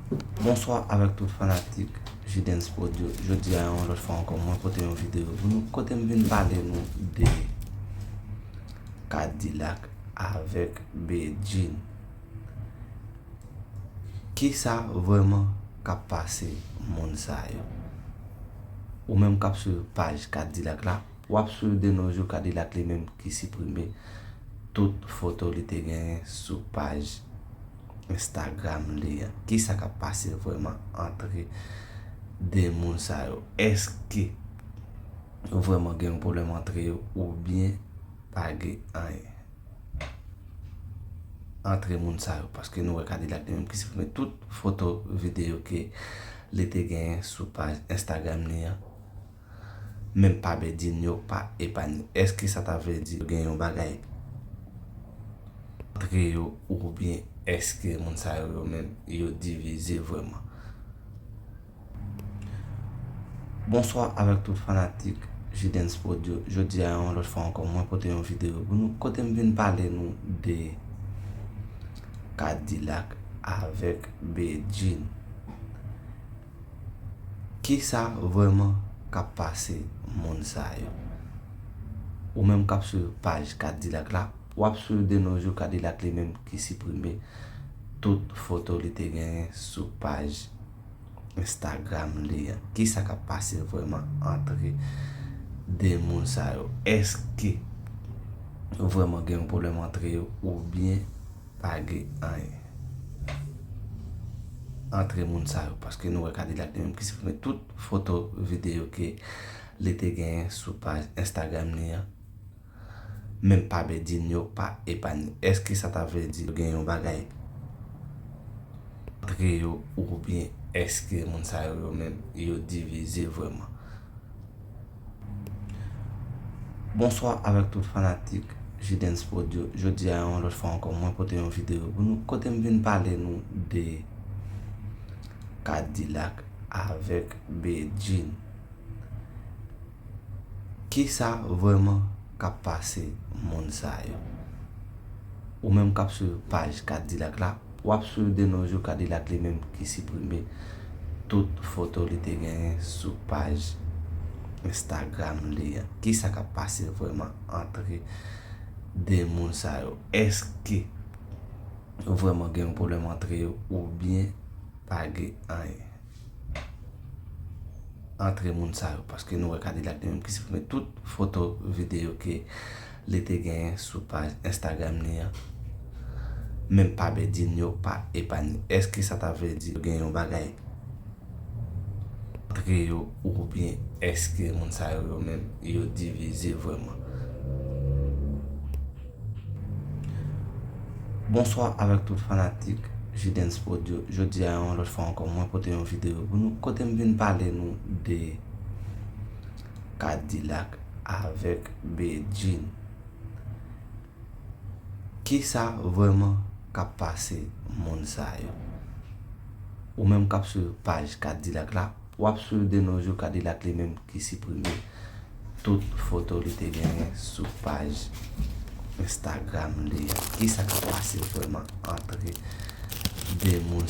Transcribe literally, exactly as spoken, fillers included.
Bonswa avèk tout fanatik Jidens Prod yo. Jodi a yon lòt fwa ankò mwen pote yon videyo pou nou kote m vin pale nou de Kadilak avèk Bedjine. Kisa vrèman k ap pase moun sa yo? Ou menm k ap swiv paj Kadilak la, w ap swiv de nos jours Kadilak li menm ki siprime tout foto li te genyen sou paj Instagram li an. Kisa k ap pase vrèman antre de moun sa yo? Èske vrèman gen yon pwoblèm antre yo oubyen pa gen anyen antre moun sa yo? Paske nou wè Kadilak li menm ki siprime tout foto, videyo ke li te genyen sou paj Instagram li an. Menm pa Bedjine yo pa epanye. Èske sa ta vle di yo gen yon bagay antre yo oubyen èske moun sa yo, yo menm yo divize vrèman? Bonswa avèk tout fanatik Jidens Prod yo. Jodi a yon lòt fwa ankò mwen pote yon videyo pou nou kote m vin pale nou de Kadilak avèk Bedjine. Kisa vrèman k ap pase moun sa yo? Ou menm k ap swiv paj Kadilak la, w ap swiv de nos jours Kadilak li menm ki siprime tout foto li te genyen sou paj Instagram li an. Kisa k ap pase vrèman antre de moun sa yo? Èske vrèman gen yon pwoblèm antre yo oubyen pa gen anyen antre moun sa yo? Paske nou wè Kadilak li menm ki siprime tout foto, videyo ke li te genyen sou paj Instagram li an. Menm pa Bedjine yo pa epanye. Èske sa ta vle di yo gen yon bagay antre yo oubyen èske moun sa yo, yo menm yo divize vrèman? Bonswa avèk tout fanatik Jidens Prod yo. Jodi a yon lòt fwa ankò mwen pote yon videyo pou nou kote m vin pale nou de Kadilak avèk Bedjine. Kisa vrèman k ap pase moun sa yo? Ou menm k ap swiv paj Kadilak la, w ap swiv de nos jours Kadilak li menm ki siprime tout foto li te genyen sou paj Instagram li an. Kisa k ap pase vrèman antre de moun sa yo? Èske vrèman gen yon pwoblèm antre yo oubyen pa gen anyen antre moun sa yo? Paske nou wè Kadilak li menm ki siprime tout foto, videyo ke li te genyen sou paj Instagram li an. Menm pa Bedjine yo pa epanye. Èske sa ta vle di yo gen yon bagay antre yo oubyen èske moun sa yo, yo menm yo divize vrèman? Bonswa avèk tout fanatik Jidens Prod yo. Jodi a yon lòt fwa ankò mwen pote yon videyo pou nou kote m vin pale nou de Kadilak avèk Bedjine. Kisa vrèman k ap pase moun sa yo? Ou menm k ap swiv paj Kadilak la, w ap swiv de nos jours Kadilak li menm ki siprime tout foto li te genyen sou paj Instagram li an. Kisa k ap pase vrèman antre de moun